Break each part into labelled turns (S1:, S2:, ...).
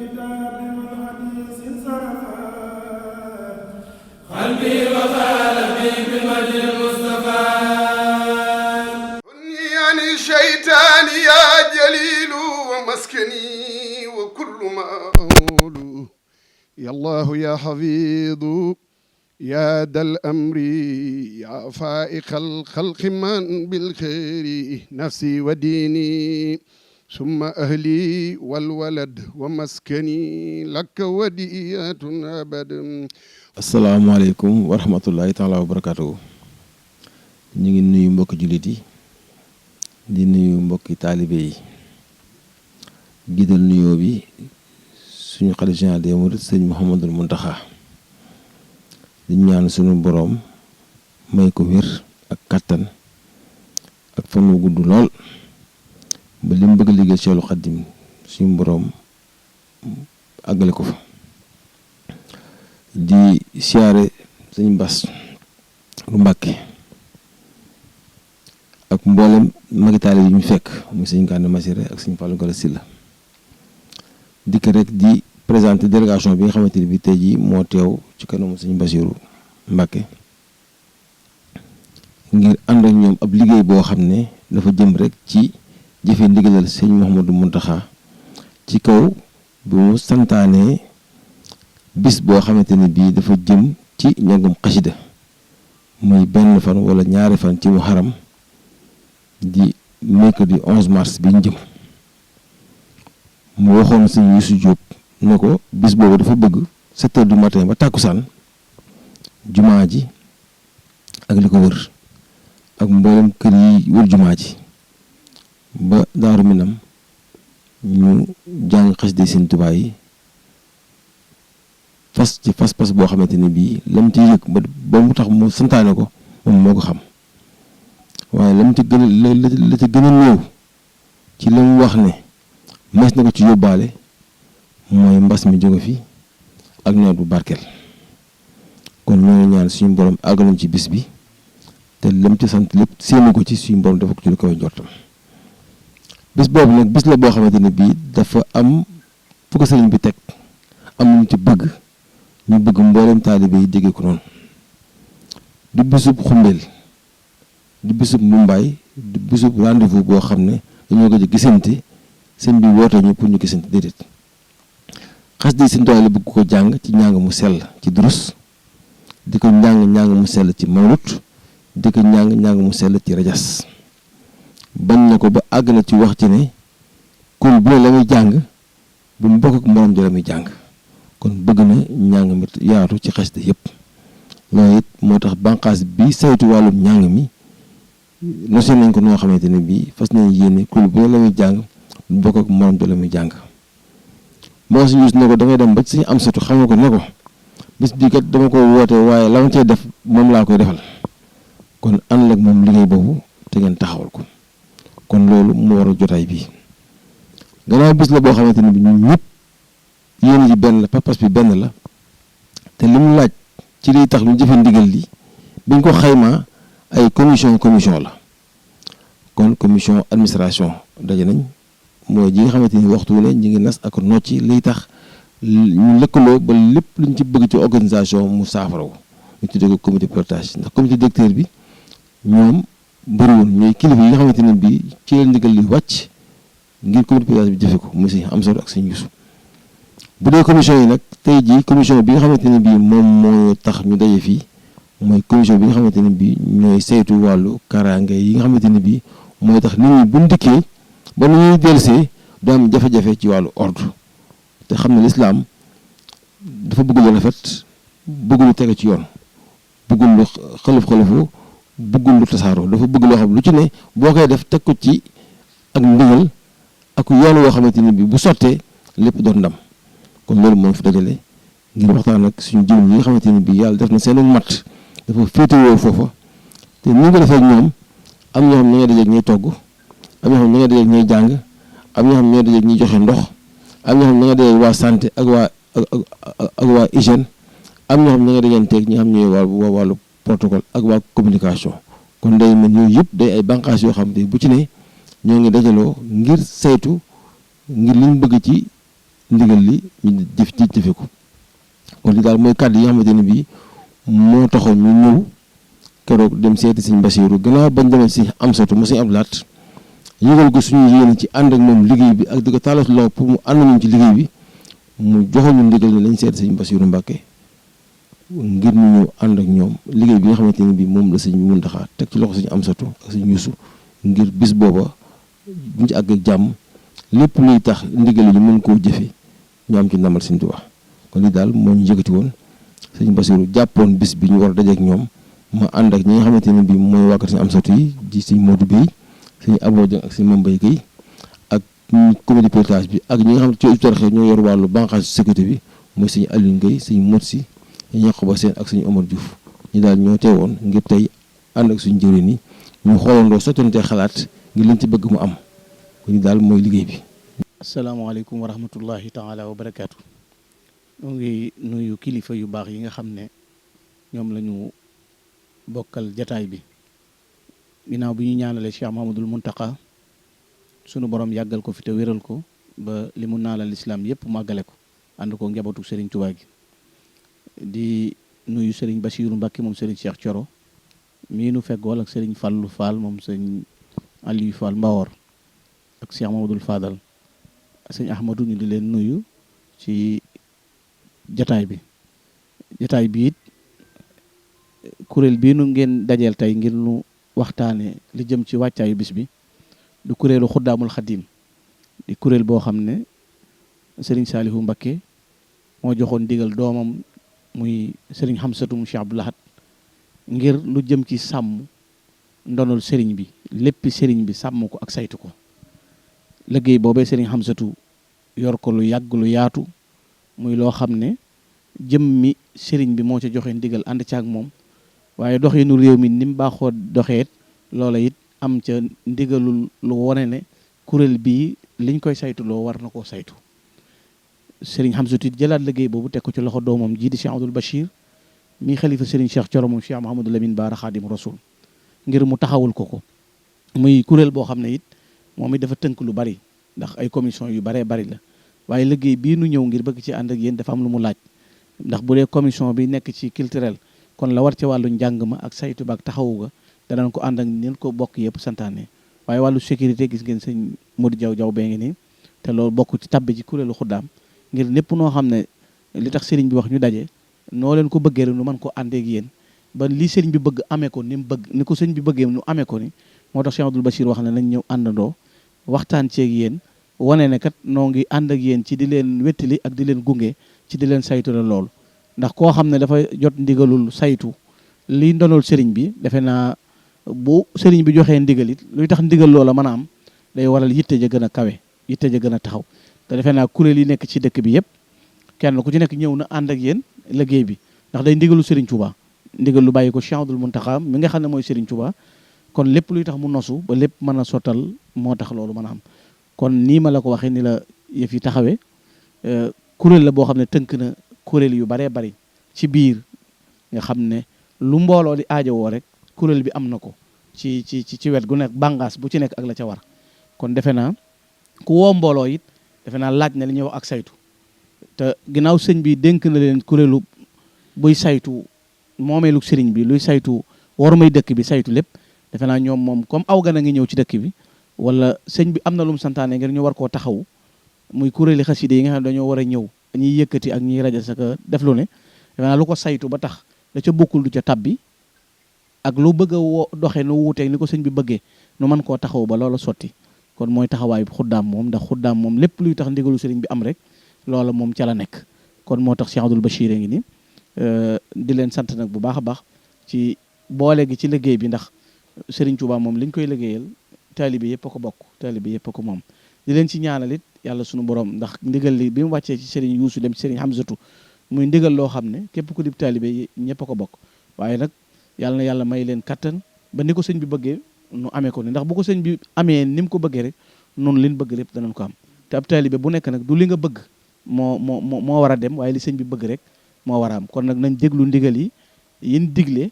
S1: الكتاب والحديث انصرفا قلبي وقلبي بالمجد المصطفى
S2: عن الشيطان يا جليل ومسكني وكل ما أقول يا الله يا حفيظ يا ذا الأمر يا فائق الخلق من بالخير نفسي وديني ثم أهلي والولد ومسكني لك ودية أبد.
S3: asalaamaaleykum wa rahmatullahi taala wa barakaatu. ñu ngi nuyu mbokki jullit yi di nuyu mbokki taalibe yi jiital nuyoo bi suñu xalifa général des mourides sëñ Mouhamadul Mountakha di ñaan suñu boroom may ko wér ak kàttan ak fan wu gudd lool ba li mu bëgg liggéey Seexul Xaddim suñu boroom àggale ko fa. di siyaare sëñ Bass lu Mbàkke ak mboolem magi taalibe yi ñu fekk muy sëñ Gana Messere ak sëñ Fallou Gala Sylla dikk rek di présenter délégation bi nga xamante ni bi tey jii moo teew ci kanamu sëñ Bassirou Mbàkke ngir ànd ak ñoom ab liggéey boo xam ne dafa jëm rek ci jëfe ndigalal sëñ Mouhamadou Mountakha ci kaw bu mu santaane bis boo xamante ni bii dafa jëm ci njàngum xasida muy benn fan wala ñaari fan ci muharram di mercredi 11 mars bi ñu jëm mu waxoon sëñ Youssou Diop ne ko bis boobu dafa bëgg 7 heures du matin ba tàkkusaan jumaa ji ak li ko wër ak mboolem kër yi wër jumaa ji ba Daaru Minam ñu jàng xasida Sëñ Tuubaa yi fas ci fas boo xamante ni bii lam ci yëg ba mu tax mu santaane ko moom moo ko xam waaye lam ci gën a la ci gën a néew ci la mu wax ne mas na ko ci yóbbaale mooy mbas mi jóge fi ak nawet bu barkeel kon ñoo ngi ñaan suñu borom àggalañ ci bis bi te lam ci sant lépp séenu ko ci suñu borom dafa ko ci lu koy jortam bis boobu nag bis la boo xamante ni bii dafa am fu ko sëriñ bi teg am lu mu ci bëgg ñu bëgg mboolem taalibe yi déggee ko noonu di bisub xumbeel di bisub mbumbaay di bisub rendez-vous boo xam ne dañoo gëj a gisante sëñ bi woote ñu pour ñu gisante déedéet xas di sëñ Tuubaa la bëgg ko jàng ci njàng mu sell ci durus di ko njàng mu sell ci mawlut di ko njàng mu sell ci rajas bañ na ko ba àgg na ci wax ci ne kon bu ne la muy jàng bu mu bokk ak morom ja la muy jàng kon bëgg na njàng mi yaatu ci xasida yëpp loolu it moo tax bànqaas bi saytu wàllum njàng mi nosé nañ ko noo xamante ne bii fas nañ yéene kuréel bu ne la muy jàng bu bokk ak morom ja la muy jàng moo si yuus ne ko dangay dem ba suñu am satu xamal ko ne ko bis bii kat dama ko woote waaye la ma cay def moom laa koy defal kon ànd ak moom liggéey boobu te ngeen taxawal ko kon loolu mu war a jotaay bii gannaaw bis la boo xamante ne bi ñun ñëpp yéen ji benn la pas-pas bi benn la te li mu laaj ci liy tax ñu jëfe ndigal li biñ ko xaymaa ay commission la kon commission administration daje nañ mooy ji nga xamante ni waxtu wu ne ñu ngi nas ak nocci liy tax ñu lëkkaloo ba lépp luñ ci bëgg ci organisation mu saafarawu ñu tuddee ko comité pilotage ndax comité directeur bi ñoom bëriwoon ñooy kilifa yi nga xamante ne bii ci leen ndigal li wàcc ngir comité pilotage bi jëfe ko muy sëñ am solo ak sëñ Yuusu bu dee commission yi nag tey jii commission bi nga xamante ne bii moom moo tax ñu daje fii mooy commission bi nga xamante ne bii ñooy saytu wàllu kaaraange yi nga xamante ne bii mooy tax nit ñi bu ndikkee ba nu ñuy dellusee du am jafe-jafe ci wàllu ordre te xam ne lislaam dafa bëgg lu rafet bëgg lu tege ci yoon bëggul lu xalaf-xalafu bëggul lu tasaaroo dafa bëgg loo xam lu ci ne boo koy def teg ko ci ak ndigal ak yoon woo xamante ne bii bu sottee lépp doon ndam kon loolu moom fi dajale ngir waxtaan ak suñu jëm yi nga xamante ne bii yàlla def na seen mat dafa féetewoo foofa te ni nga defee ak ñoom am ñoo xam ne ñoo dajeeg ñuy togg am ñoo xam ne ñoo dajeeg ñuy jàng am ñoo xam ne ñoo dajeeg ñuy joxe ndox am ñoo xam ne ñoo dajeeg waa santé ak waa hygiène am ñoo xam ne ñoo dajeeg ñi xam ñooy wàllu protocole ak waa communication kon day mel yooyu yëpp day ay bànqaas yoo xam te bu ci ne ñoo ngi dajaloo ngir saytu ngir liñ bëgg ci ndigal li ñu jëfe ko. kon li daal mooy kàddu yi nga xamante ne bii moo taxoon ñu ñëw keroog dem seeti sëñ Basiiru gannaaw bañ demee si Amsatu mu sëñ Abdou Lahat yëgal ko suñu yéene ci ànd ak moom liggéey bi ak di ko taalatu loxo pour mu ànd ñun ci liggéey bi mu joxoon ñu ndigal ne lañ seeti sëñ Basiiru Mbàkke ngir ñu ñëw ànd ak ñoom liggéey bi nga xamante ne bii moom la sëñ Muntaxa teg ci loxo sëñ Amsatu ak sëñ Yuusu ngir bis booba buñ ci àgg ak jàmm lépp luy tax ndigal ñu mën koo jëfe ñu am ci ndamal sëñ Tuubaa kon lii daal moo ñu yëkkati woon sëñ Basiiru jàppoon bis bi ñu war a dajeek ñoom ma ànd ak ñi nga xamante ne bii mooy waa kër sëñ Amsatu yi di sëñ Modou Bey sëñ Abo Dieng ak sëñ Mambay Guèye ak comité pilotage bi ak ñi nga xam ne ci Hizbut Tarqiyyah ñoo yor wàllu bànqaas sécurité bi mooy sëñ Aliou Guèye sëñ Motsi Yaquba Seen ak sëñ Omar Diouf ñi daal ñoo teewoon ngir tey ànd ak suñu jëriñ yi ñu xoolandoo sottante xalaat ngir liñ ci bëgg mu am kon lii daal mooy liggéey bi.
S4: asalaamaaleykum wa rahmatullahi taala wa barakaatu. ñoo ngi nuyu kilifa yu baax yi nga xam ne ñoom la ñu bokkal jataay bi ginnaaw bi ñu ñaanalee Cheikh Mahamadul Muntaqa sunu borom yàggal ko fi te wéral ko ba li mu naalal lislaam yépp màggale ko ànd ko njabootu Serigne Touba gi di nuyu Serigne Bassirou Mbacké moom Serigne Cheikh Thioro mii nu feggool ak Serigne Fallou Fall moom Serigne Aliou Fall Mbawor ak Cheikh Mahamadul Fadal Serigne Ahmadou ñu di leen nuyu ci jataay bi it kuréel bii nu ngeen dajeel tey ngir nu waxtaane li jëm ci wàccaayu bis bi du kuréelu Xuddaamul Xadim di kuréel boo xam ne Serigne Saalihu Mbacké moo joxoon digal doomam muy Serigne Hamsatu mu Cheikh Abdou Lahat ngir lu jëm ci sàmm ndonol Serigne bi léppi Serigne bi sàmm ko ak saytu ko liggéey boobee Serigne Hamsatu yor ko lu yàgg lu yaatu muy loo xam ne jëmmi Serigne bi moo ca joxe ndigal ànd ca ak moom waaye doxinu réew mi ni mu baaxoo doxeet loola it am ca ndigalul lu wone ne kuréel bii liñ koy saytuloo war na koo saytu Serigne Hamsatu it jëlaat liggéey boobu teg ko ci loxo doomam jii di Cheikh Abdoul Bachir mii xalifa Serigne Cheikh Thioro moom Cheikh Mouhamadou Lamine Bara Khadim Rasoul ngir mu taxawul ko muy kuréel boo xam ne it moom it dafa tënk lu bari ndax ay commission yu baree bari la waaye liggéey bii nu ñëw ngir bëgg ci ànd ak yéen dafa am lu mu laaj ndax bu dee commission bi nekk ci culturel kon la war ci wàllu njàng ma ak saytu ba ak taxawu ga danañ ko ànd ak ñeen ko bokk yëpp santaane waaye wàllu sécurité gis ngeen sëñ Modou Jaw bee ngi nii te loolu bokk ci tabbi ci kuréelu Xuddaam ngir lépp noo xam ne li tax sëriñ bi wax ñu daje noo leen ko bëggee rek nu mën ko àndeek yéen ba li sëriñ bi bëgg amee ko ni mu bëgg ni ko sëriñ bi bëggee nu amee ko ni moo tax Cheikh Abdoul Bachir wax ne nañ ñëw àndandoo waxtaan ceeg yéen wane ne kat noo ngi ànd ak yéen ci di leen wettali ak di leen gunge ci di leen saytu la loolu ndax koo xam ne dafa jot ndigalul saytu liy ndonol sëriñ bi defe naa bu sëriñ bi joxee ndigal it luy tax ndigal loola mën a am day waral yitte ja gën a kawe yitte ja gën a taxaw te defe naa kuréel yi nekk ci dëkk bi yëpp kenn ku ci nekk ñëw na ànd ak yéen liggéey bi ndax day ndigalu sëriñ Touba ndigal lu bàyyi ko Cheikh Abdoul Mountakha mi nga xam ne mooy sëriñ Touba kon lépp luy tax mu nosu ba lépp mën a sottal moo tax loolu mën a am kon nii ma la ko waxee ni la yëf yi taxawee kuréel la boo xam ne tënk na kuréel yu baree bari ci biir nga xam ne lu mbooloo di aajowoo rek kuréel bi am na ko ci wet gu nekk bàngaas bu ci nekk ak la ca war kon defe naa ku woo mbooloo it defe naa laaj na li ñuy wax ak saytu te ginnaaw sëñ bi dénk na leen kuréelu buy saytu moomeelu sëriñ bi luy saytu war may dëkk bi saytu lépp defe naa ñoom moom comme aw gan a ngi ñëw ci dëkk bi wala sëñ bi am na lu mu santaane ngir ñu war koo taxawu muy kuréeli xaside yi nga xam ne dañoo war a ñëw ñiy yëkkati ak ñiy rajo saka def lu ne defe naa lu ko saytu ba tax da ca bokkul du ca tabbi ak lu bëgg a doxee nu wuuteeg ni ko sëñ bi bëggee nu mën koo taxaw ba loola sotti kon mooy taxawaay Xuddaam moom ndax Xuddaam moom lépp luy tax ndigalu sëriñ bi am rek loola moom ca la nekk kon moo tax Cheikh Abdoul Bachir ngi ni di leen sant nag bu baax a baax ci boole gi ci liggéey bi ndax sëriñ Touba moom liñ koy liggéeyal taalibe yëpp a ko bokk taalibe yëpp a ko moom di leen ci ñaanal it yàlla sunu borom ndax ndigal li bi mu wàccee ci sëriñ Yuusu dem ci sëriñ Hamsatu muy ndigal loo xam ne képp ku dib taalibe ñëpp a ko bokk waaye nag yàlla na yàlla may leen kattan ba ni ko sëñ bi bëggee nu amee ko ni ndax bu ko sëñ bi amee ni mu ko bëggee rek noonu liñ bëgg lépp danañ ko am te ab taalibe bu nekk nag du li nga bëgg moo war a dem waaye li sëñ bi bëgg rek moo war a am kon nag nañ déglu ndigal yi yin digle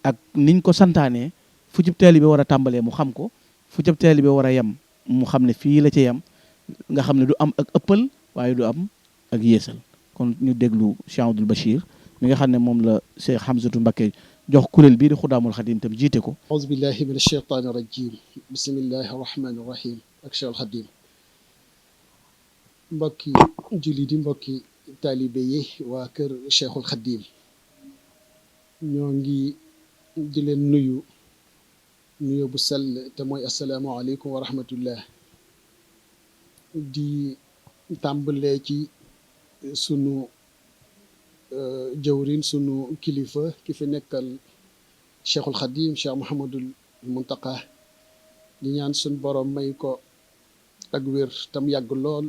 S4: ak niñ ko santaanee fu ci taalibe war a tàmbalee mu xam ko fu ci taalibe war a yem mu xam ne fii la ca yem nga xam ne du am ak ëppal waaye du am ak yeesal. kon ñu déglu Cheikh Abdoul Bachir mi nga xam ne moom la Cheikh Hamzatou Mbacké jox kuréel bii di Xudaamul Xadim tam jiite ko.
S5: auzu billahi min asheytaani rajim bismillahi rahmaani rahim ak Cheikh al Xadim. mbokki julli di mbokki taalibe yi waa kër Cheikhul Xadim ñoo ngi di leen nuyu bu sell te mooy asalaamaaleykum wa rahmatullah. di tàmbalee ci sunu jawrin sunu kilifa ki fi nekkal Cheikhul Xadim Cheikh Mouhamadul Muntaqa di ñaan sunu borom may ko ak wér tam yàgg lool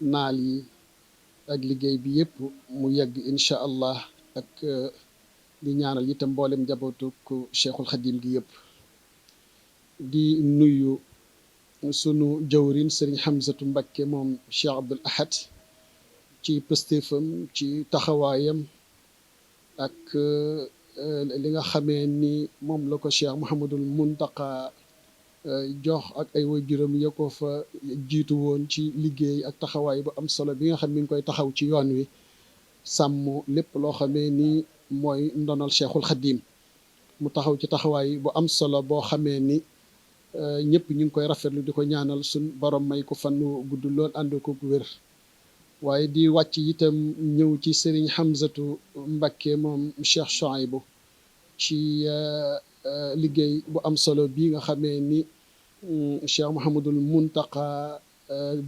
S5: naal yi ak liggéey bi yëpp mu yegg incha allah ak di ñaanal itam mboolem njabootu ku Cheikhul Xadim gi yëpp. di nuyu sunu jawrin Serigne Hamzatou Mbacké moom Cheikh Abdoul Ahad ci pëstéefam ci taxawaayam ak li nga xamee ni moom la ko Cheikh Mouhamadul Muntaqa jox ak ay waajuram ya ko fa jiitu woon ci liggéey ak taxawaay bu am solo bi nga xam mi ngi koy taxaw ci yoon wi sàmm lépp loo xamee ni mooy ndonal Cheikhul Xadim mu taxaw ci taxawaay bu am solo boo xamee ni ñëpp ñu ngi koy rafetlu di ko ñaanal suñ borom may ko fan gudd lool ànd ko wér. waaye di wàcc itam ñëw ci Serigne Hamzatou Mbacké moom Cheikh Chouaïbou ci liggéey bu am solo bii nga xamee ni Cheikh Mouhamadul Muntaqa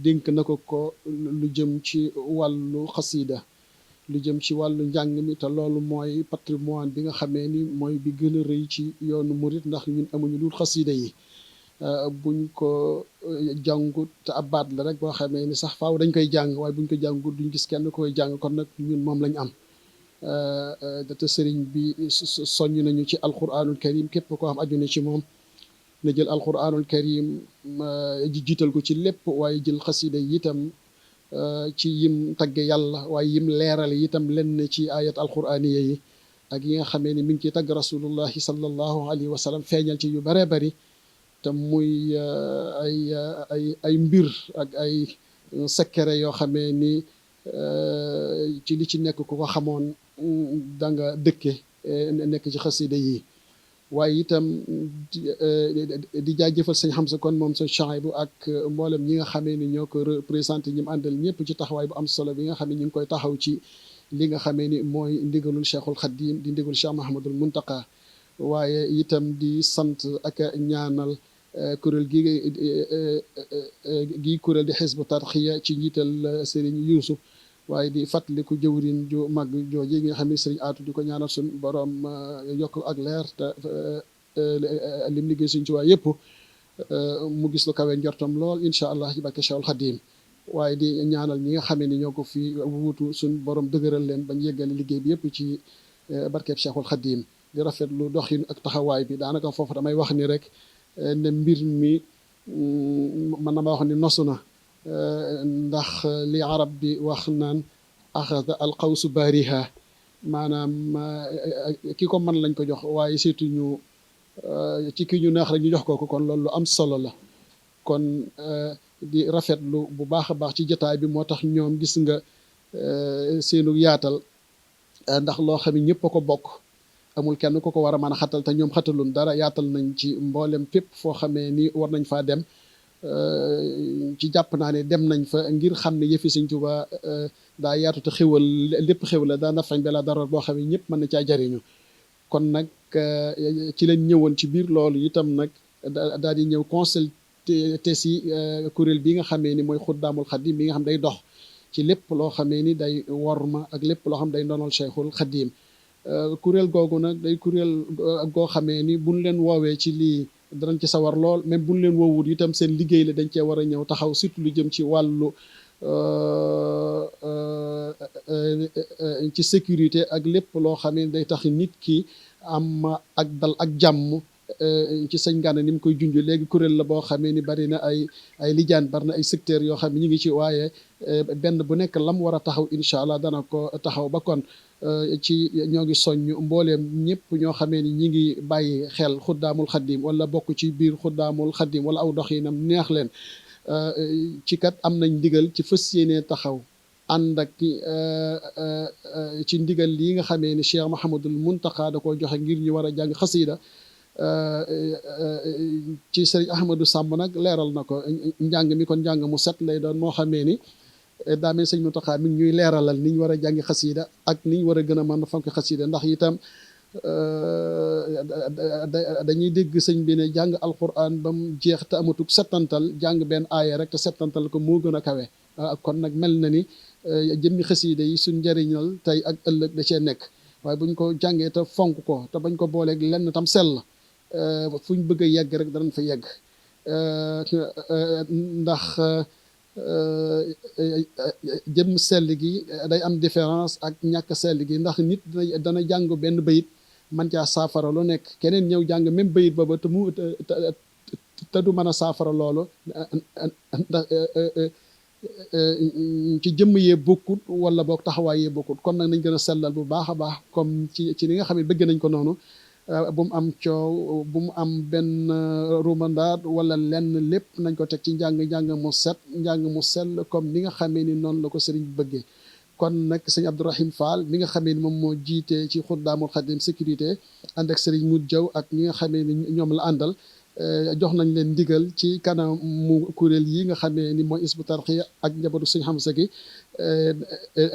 S5: dénk na ko lu jëm ci wàllu xasida lu jëm ci wàllu njàng mi te loolu mooy patrimoine bi nga xamee ni mooy bi gën a rëy ci yoonu murit ndax ñun amuñu lu xasida yi buñ ko jàngut te ab baat la rek boo xamee ni sax faaw dañ koy jàng waaye buñ ko jàngut duñ gis kenn koy jàng kon nag ñun moom lañ am. te sëriñ bi soññ nañu ci alquranul karim képp koo xam aju na ci moom na jël alquranul karim jiital ko ci lépp waaye jël xasida yi itam ci yim tagge yàlla waaye yim leerale itam lenn ci ayat alquraniya yi ak yi nga xamee ni mi ngi ciy tagg rasulullahi sallallahu alayhi wa sallam feeñal ci yu bëree bëri te muy ay mbir ak ay secret yoo xamee ni ci li ci nekk ku ko xamoon da nga dëkke nekk ci xasida yi. waaye itam di jaajëfal sëñ Hamza kon moom sëñ Chouaïbou ak mboolem ñi nga xamee ni ñoo ko représenté ñi mu àndal ñëpp ci taxawaay bu am solo bi nga xam ne ñu ngi koy taxaw ci li nga xamee ni mooy ndigalul Cheikhul Khadim di ndigalul Cheikh Mouhamadul Muntaqa. waaye itam di sant ak ñaanal kuréel gi kuréel di Hizbu Tarxiya ci njiital Serigne Youssouf waaye di fàttaliku jëwrin ju mag jooji nga xam ne Serigne Atou di ko ñaanal suñ borom yokk ak leer te lim liggéey suñ ci waay yëpp mu gis lu kawe njortam lool incha allah ci barke Cheikhul Khadim. waaye di ñaanal ñi nga xamee ni ñoo ko fi wuutu suñ borom dëgëral leen bañ yeggale liggéey bi yëpp ci barkeeb Cheikhul Khadim. di rafetlu doxin ak taxawaay bi daanaka foofu damay wax ni rek ne mbir mi mën na ma wax ni nosu na ndax li arab di wax naan axada alqawsu baariha maanaam ki ko mën lañ ko jox waaye surtout ñu ci ki ñu neex rek ñu jox ko kon loolu lu am solo la. kon di rafetlu bu baax a baax ci jotaay bi moo tax ñoom gis nga seenu yaatal ndax loo xam ne ñëpp a ko bokk amul kenn ku ko war a mën a xatal te ñoom xatalun dara yaatal nañ ci mboolem fépp foo xamee ni war nañ faa dem ci jàpp naa ne dem nañ fa ngir xam ne yëfi Sëñ Tuubaa daa yaatu te xewal lépp xew la daa nafañ bela dara boo xam ne ñëpp mën na caa jariñu. kon nag ci lañ ñëwoon ci biir loolu itam nag daal di ñëw consulté si kuréel bi nga xamee ni mooy Xuddaamul Xadim bi nga xam day dox ci lépp loo xamee ni day worma ak lépp loo xam day ndonal Cheikhul Xadim. kuréel googu nag day kuréel goo xamee ni buñ leen woowee ci lii danañ ci sawar lool même buñ leen woowut itam seen liggéey la dañ cee war a ñëw taxaw surtout lu jëm ci wàllu ci sécurité ak lépp loo xamee day tax nit ki am ak dal ak jàmm ci sëñ Gana ni mu koy junj léegi kuréel la boo xamee ni bari na ay lijaan bari na ay secteurs yoo xam ne ñu ngi ci waaye benn bu nekk lam war a taxaw incha allah dana ko taxaw ba kon ci ñoo ngi soññ mbooleem ñëpp ñoo xamee ni ñi ngi bàyyi xel Xuddaamul Xadim wala bokk ci biir Xuddaamul Xadim wala aw doxinam neex leen ci kat am nañ ndigal ci fas yéenee taxaw ànd ak ci ndigal lii nga xamee ni Cheikh Mouhamadul Mountakha da koo joxe ngir ñu war a jàng xasida ci sëriñ Ahmadou Samb nag leeral na ko njàng mi kon njàng mu set lay doon moo xamee ni daa mel sëñ Mountakha mi ngi ñuy leeralal ni ñu war a jàngi xasida ak ni ñu war a gën a mën a fonk xasida ndax itam dañuy dégg sëñ bi ne jàng alquran ba mu jeex te amatuk settantal jàng benn aaya rek te settantal ko moo gën a kawe kon nag mel na ni jëmmi xasida yi suñ njëriñal tey ak ëllëg da cee nekk waaye buñ ko jàngee te fonk ko te bañ ko booleeg lenn tam sell fuñ bëgg a yegg rek danañ fa yegg ndax jëm sell gi day am différence ak ñàkk sell gi ndax nit dana jàng benn bayit man caa saafara lu nekk keneen ñëw jàng même bayit booba te du mën a saafara loolu ndax ci jëmm yee bokkut wala boog taxawaay yee bokkut kon nag nañ gën a sellal bu baax a baax comme ci li nga xam ne bëgg nañ ko noonu bu mu am coow bu mu am benn rumandaat wala lenn lépp nañ ko teg ci njàng mu set njàng mu sell comme ni nga xamee ni noonu la ko sëriñ bi bëggee kon nag sëñ Abdourahim Fall mi nga xamee ni moom moo jiite ci Xuddaamul Xadim sécurité ànd ak sëriñ Mout Diaw ak ñi nga xamee ni ñoom la àndal jox nañ leen ndigal ci kanamu kuréel yi nga xamee ni mooy Hizbut Tarqiyyah ak njabootu sëñ Hamza gi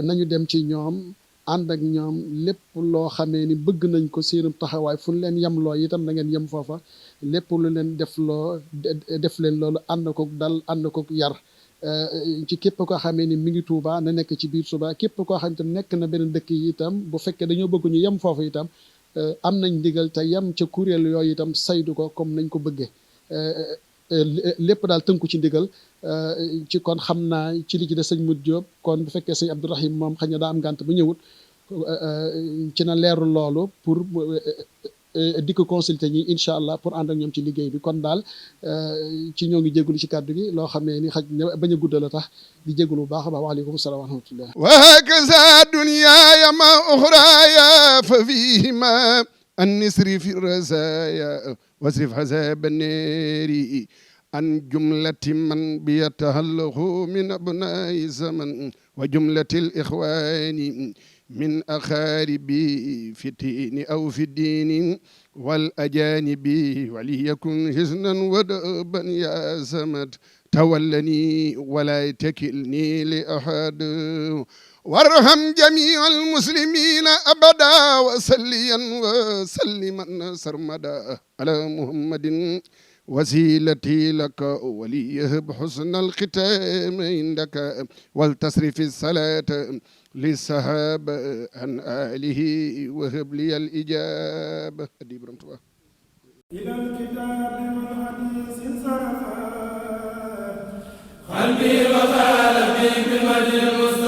S5: nañu dem ci ñoom ànd ak ñoom lépp loo xamee ni bëgg nañ ko seenum taxawaay fu leen yem loo itam na ngeen yem foofa lépp lu leen def leen loolu ànd ko dal ànd ko yar ci képp koo xamee ni mi ngi Touba na nekk ci biir Touba képp koo xam itam nekk na beneen dëkk yi itam bu fekkee dañoo bëgg ñu yem foofu itam am nañ ndigal te yem ca kuréel yooyu itam saydu ko comme nañ ko bëggee lépp daal tënku ci ndigal ci kon xam naa ci li ci des sëñ Modou Diop kon bu fekkee sëñ Abdourahim moom xëy na daa am gànt bu ñëwut ci na leeru loolu pour di ko consulter ñi incha allah pour ànd ak ñoom ci liggéey bi kon daal ci ñoo ngi jégalu ci kàddu gi loo xam ne ni xaj na bañ a guddal a tax di jégalu bu baax a baax waaleykum salaam wa rahmatullah
S2: wa hakaza dunyaaya ma uxraaya fa fihima annisri fi razaya wasrif hazaba neeri an jumlati man biyatahallahu min abnai zaman wa jumlati al ixwani min aqaribi fi tiini aw fi diini wal ajanibi waliyakun hisnan wa daban ya samad tawallani wala takilni li ahad warham jamia almuslimina abada wa salliyan wa salliman sarmada ala muhammadin wasilati laka waliyahab husna alxitam indaka waltasrif alsalata lisahaba an alihi wahab li alijaba
S1: إلى الكتاب والحديث انصرفا قلبي وقلبي بالوجه المصطفى